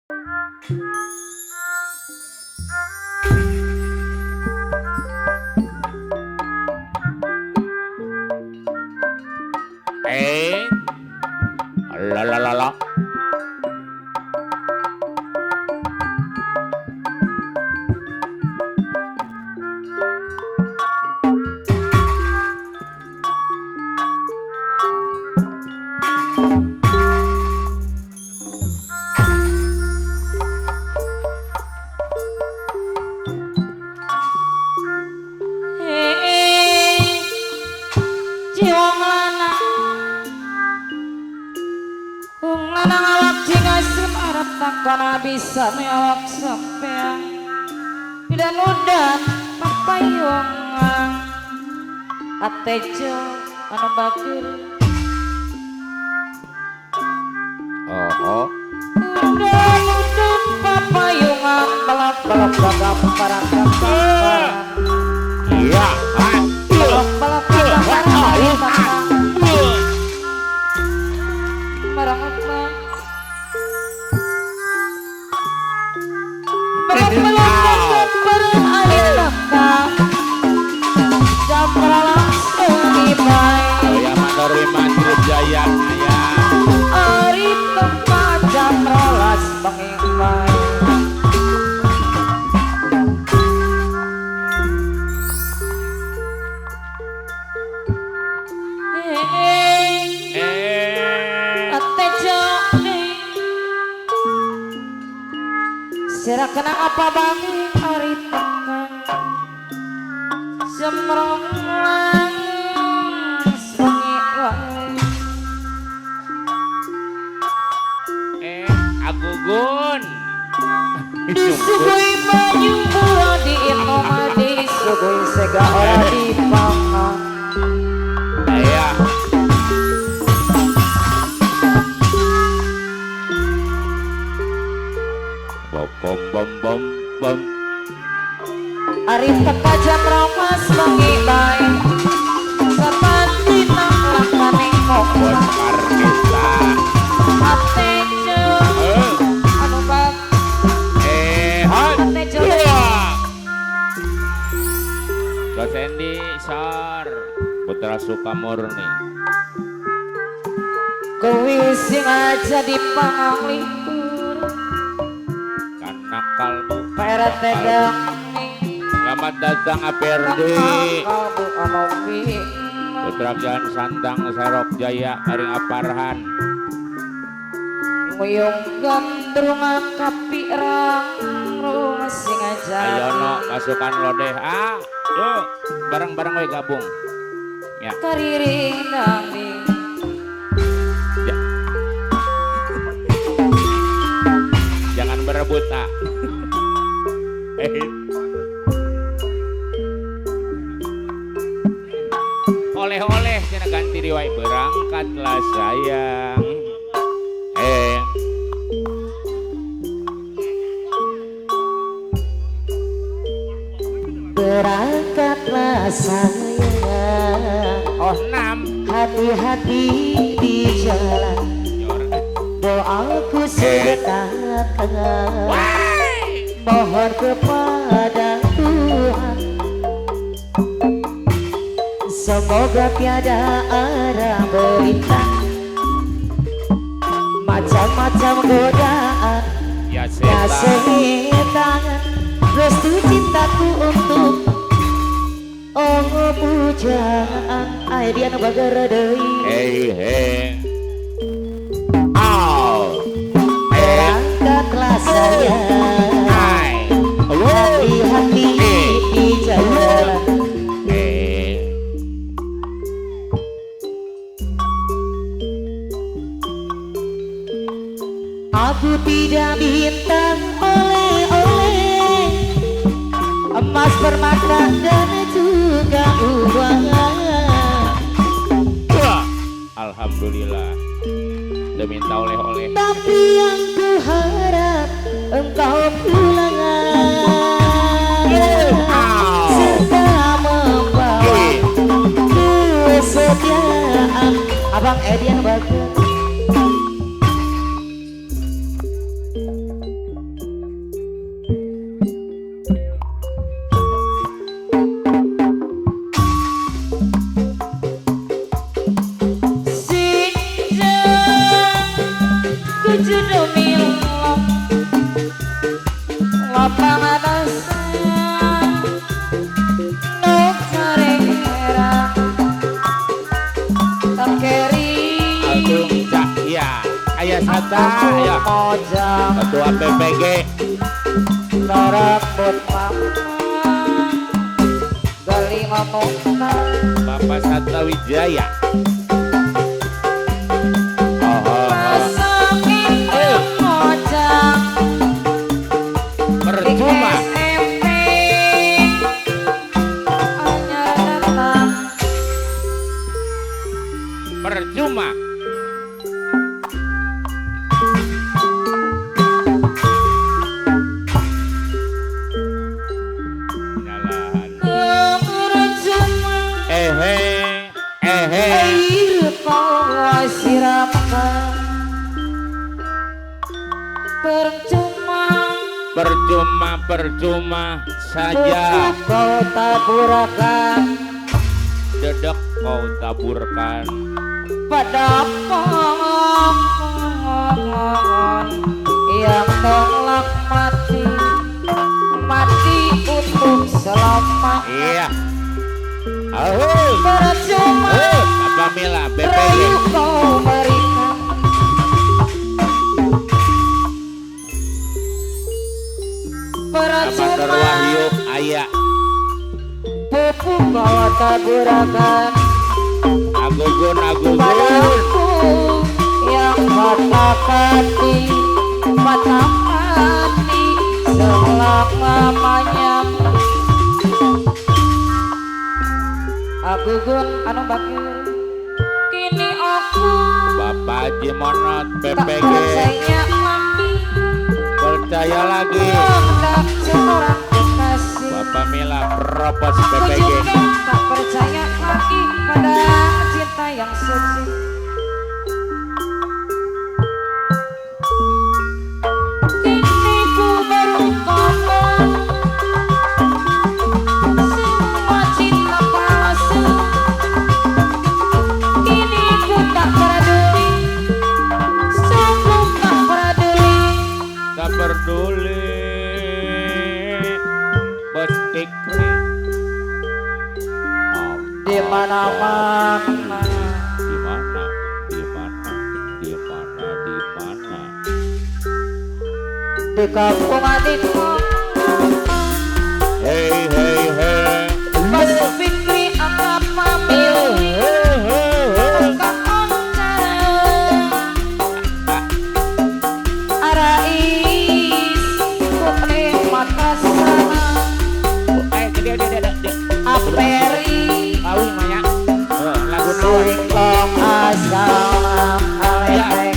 La la la la. Takona bisa mewak sampean dan udah papayong atejo anu bakir udah papayungan balap-balap gagap para kakak Iya balap-balap gagap para kakak marangat mah balap-balap para air kakak jamra langsung dimai Saya mandori mantri jaya ayah ari tempat jamra las pengimai Sira kena apa bagi hari tengah semrong sungi wae Agugun disugui banyu buah di inoma disugui sega ora dipangan ayah bom bom bom bom ari teka jam ramas bengi bae sapantina lakane ngomong bos Karnesa atejo anu bak atejo Dosendi Sar Putra Sukamurni kowe sing aja dipanglipur kalbu peret tegang selamat datang APRD kalbu anopi Putra Jalan Santang Serok Jaya Karing Aparhan nguyung gandrungan kapirang rumah sing aja ayono pasukan lodeh yuk bareng-bareng we gabung ya kariring nami ya. Jangan berebut oleh-oleh cina ganti riwayat berangkatlah sayang berangkatlah sayang oh 6 hati-hati di jalan doaku sedekahkan mohon kepada Tuhan semoga tiada arah berintang macam-macam godaan ya ya setan restu cintaku untuk pujaan aidian bagara deui berangkatlah sayang hati-hati di jalan aku tidak bintang oleh-oleh emas permata dan juga uang alhamdulillah udah minta oleh-oleh tapi yang ku harap engkau pulang serta membawa kesetiaan abang Edian bagus mojang Ketua PPG Narambut mama Gali ngomongna Bapak Sata Wijaya. Masukin mojang Percuma. SMP Anyar datang Percuma. Nyalahan. Percuma air kau siramkan percuma Percuma saja. buku kau taburakan Dedek kau taburkan. pada pohon yang tolak mati untuk selamanya. Iya. Ahoi. Percuma Bapak Mila BPG. rayu kau berikan Amador percuma Wahyu Ayah. pupu kau taburakan Agugun. padaku yang mata mati selama-lamanya. Agugun anu bakir kini aku Bapak Haji Monot tak PPG. percaya lagi Percaya lagi. hendak seorang kekasih. Bapak Mila Propos Aku PPG. juga tak percaya lagi pada cinta yang suci. Kini ku baru kangen semua cinta palsu. Kini ku tak peduli, sungguh tak peduli. Tak peduli. Bos Fikri. Di mana-mana Di mana? di kampung adikku. Hey. Mas Fikri anggap memilih Tukang oncel Arais Putri Makassar Dia. Aperi Kawin Maya. Lagu naon? Singkong asal Alek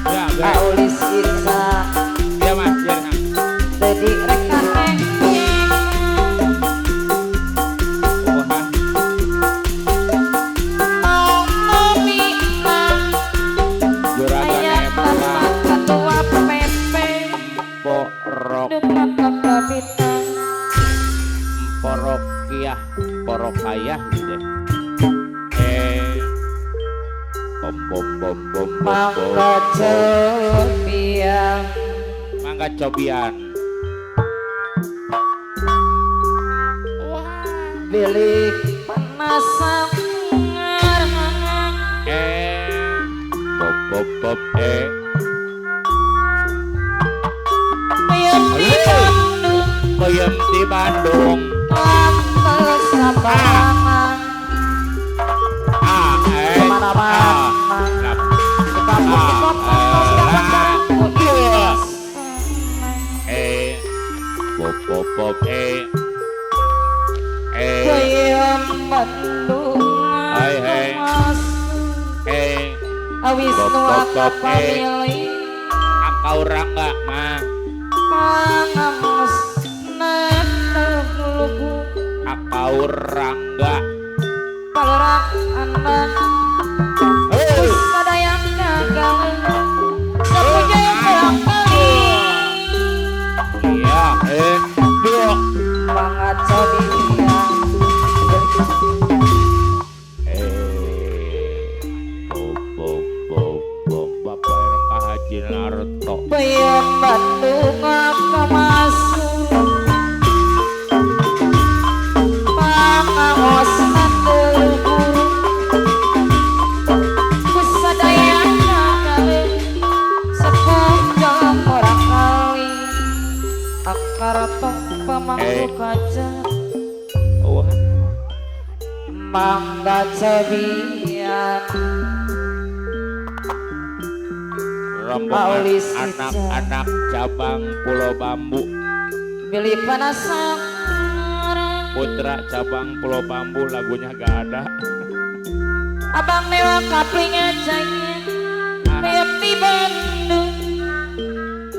Ya, guys. Aulis Iksa Dia Mas, biar Kang. Dedi rekan Wah, juragan Ayat Emra ketua PP Porok Dekat kakak bintang Porokayah gitu deh. Bom. Mangga cepiang Mangga cobian. Bilik penasang Pop. Payung di Bandung Peyem di Bandung. Lantas sabangan Kemana-mana Di kampung di kota Sekarang-sekarangku ikhlas Pop. Payung Bandung Hai. Mas Awis nuaka pamilih Angkau rangga mah. Pangamus Lugu Angkau rangga. Palerak anak Sadayang gagal Sepunya yang berangkali Iya. Dua. Bangat dia Bapak RK Haji Narto. Payung Bandung aku masuk Pangamus nandeluhur Kusadayang gagal Sepunya mangku kaca Wah, mangga cebian rombongan Aulis anak-anak cabang Pulau Bambu, milih panasan putra cabang Pulau Bambu, lagunya gak ada. abang mewah kaplingnya jaya kayak di Bandung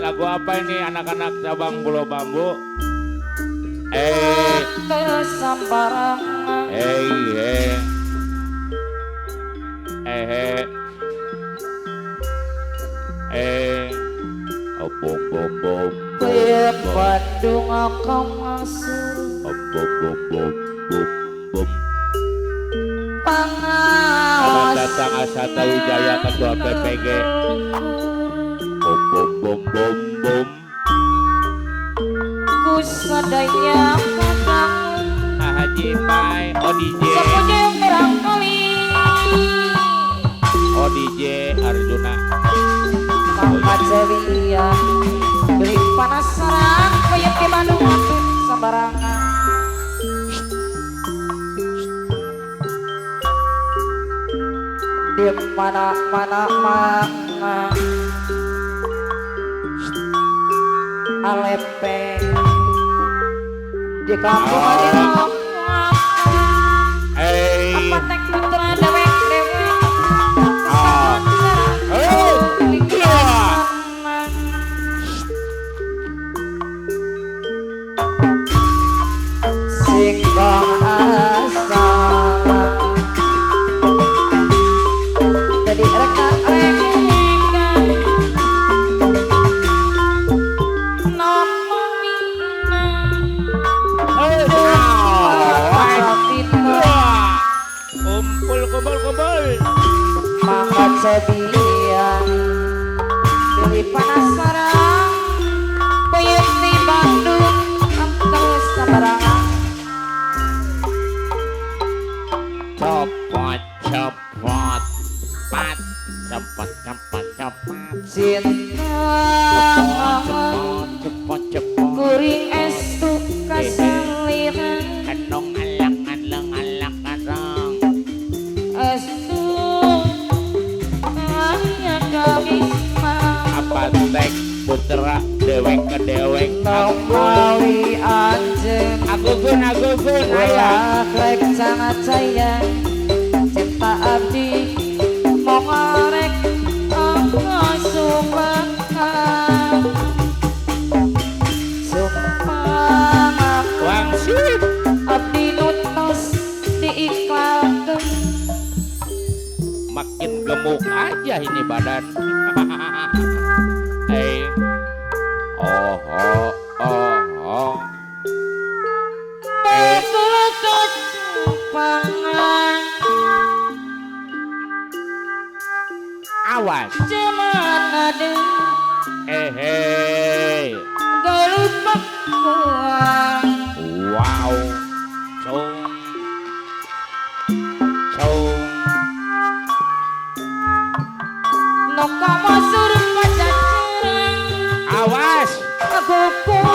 Lagu apa ini anak-anak cabang Pulau Bambu? ke sambarangan Hey, bom bom bom kayak Bandung akan masuk bom bom bom bom bom. Selamat pengawas datang Asata Wijaya Ketua PPG. Bom bom bom bom bom. ku sadaya kakang Haji Pai, ODJ, sepunya barangkali ODJ Arjuna. mangga cebian beli panasaran kayak di Bandung akan sambarangan di mana-mana mana alepe di kampung ada apa tek putra dewek dewek singkong asal jadi rekan-rekan Kumpul kumpul kumpul. mangga cebian pilih panasaran kayak di Bandung terus sambarangan Copot copot pat cepot cepot cepot cinta cepot cepot cepot. kuring estu kasaliran Kenong alak alak alak alak. estu hanya kami Apa tek putra dewek ke dewek. Nawawi anjen Agugun ayah. Rek sangat sayang cinta abdi mau ngarek aku sumpah sumpah Wangsit. abdi nutus diiklakan Makin gemuk aja ini badan. Hey. Oh oh oh oh. Bekulakan pangan Awas. jaman ada Hey. gak lupa kuang Wow. Cung. Cung. no kamu suruh pacaran Awas. aku pun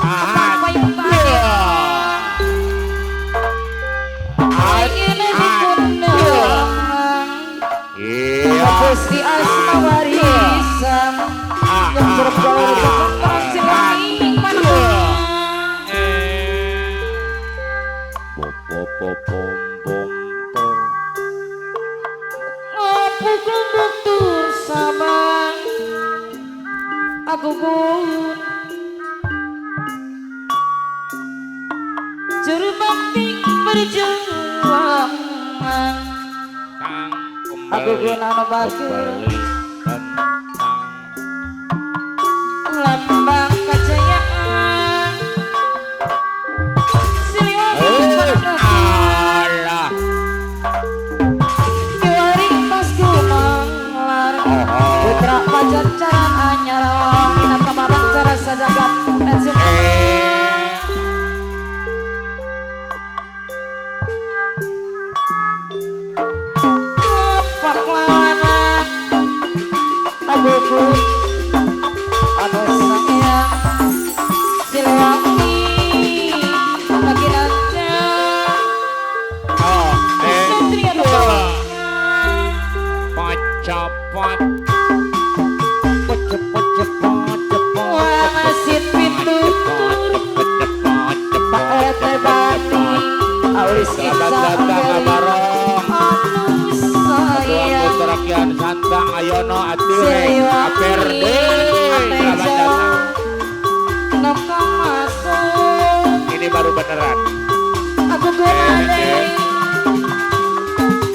apa yang ini dikunang Iya. Gusti asma warisan yang bergaul dengan silangi mana Bom bom bom bom bom bom. pukul dokter sabang aku pun juru bakti berjuang Kang aku kembali. guna bagus Kembali tentang lambang kejayaan siliwangi alah. diwari pas gumanglar putra pajajaran anyar minat kamaran cara sajagat dan suka pahlawan Ayono Ature Aper selamat datang. Nokong masuk Ini baru beneran. aku berade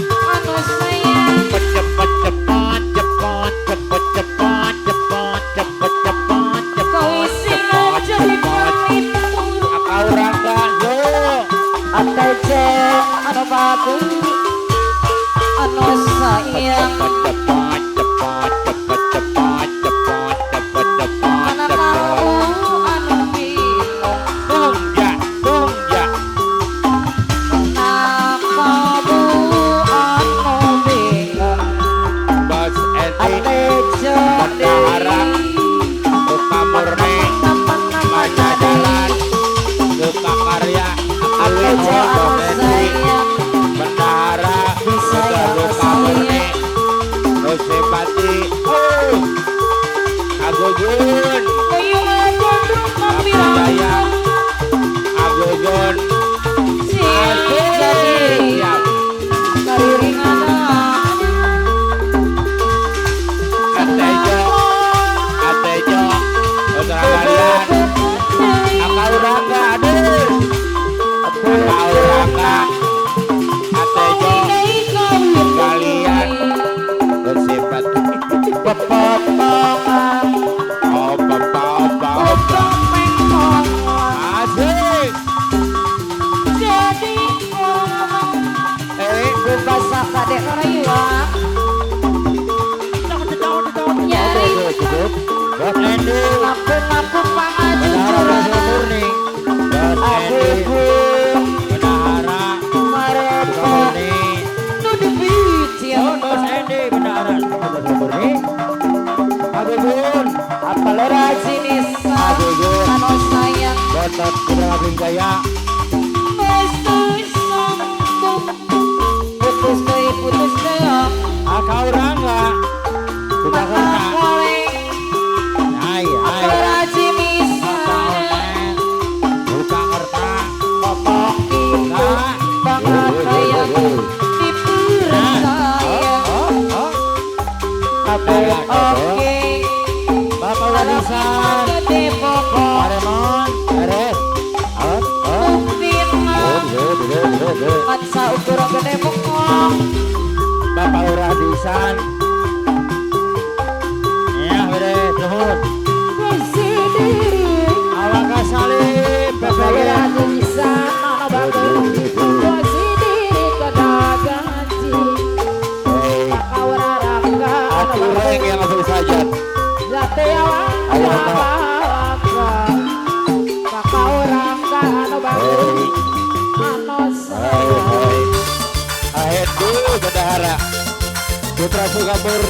anu sayang Cepet cepet cepet cepet cepet cepet cepet cepet kau isi aja di pamitu Akau rangga yo. atai jeng anu bagus anu sayang Cepet cepet cepet cepet cepet cepet cepet cepet mana mau anu bingung Tungja tungja. kenapa bu anu bingung Bos Edi atai jeng Bendahara Suka murni Baca jalan Suka karya atai Alwi jeng anu Bos Edi sayang Bendahara Suka Suka murni Nusipati Agugun Ayo gondrong mampirang Jaya Agugun jadi Siap kariring ada Atejo Atejo Putra kalian Akau rangga aduh Akau rangga Atejo kalian bersifat pepotongan opa opa opa asik jadi orang buka saka dek rayuan nyari Bos Endi lampu pangajujuran aku Bendahara mereka Murni nuduh bician Bos Endi Bendahara Murni Agugun apa lera jenis Agugun anu sayang Botot Putra Jaya putus deh Akau rangga Suka mata karena koleng Hai hai lera jenis Buka ngerta pokok itu Nah banget kayak dipercaya tapi oke Bapak Wadisan gede pokok Paremon Beres mungkin masa ukuran gede pokok Bapak Wadisan Ya beres Nuhun isi diri Awak salim Bapak PPG bisa anak bagus isi diri kena gaji Kakak wararaka Aku reng yang ngasih sajat Jati awak Ayo, baka Kakak orang anu bagus anu sayang Ahead dulu Bendahara Putra Sukamurni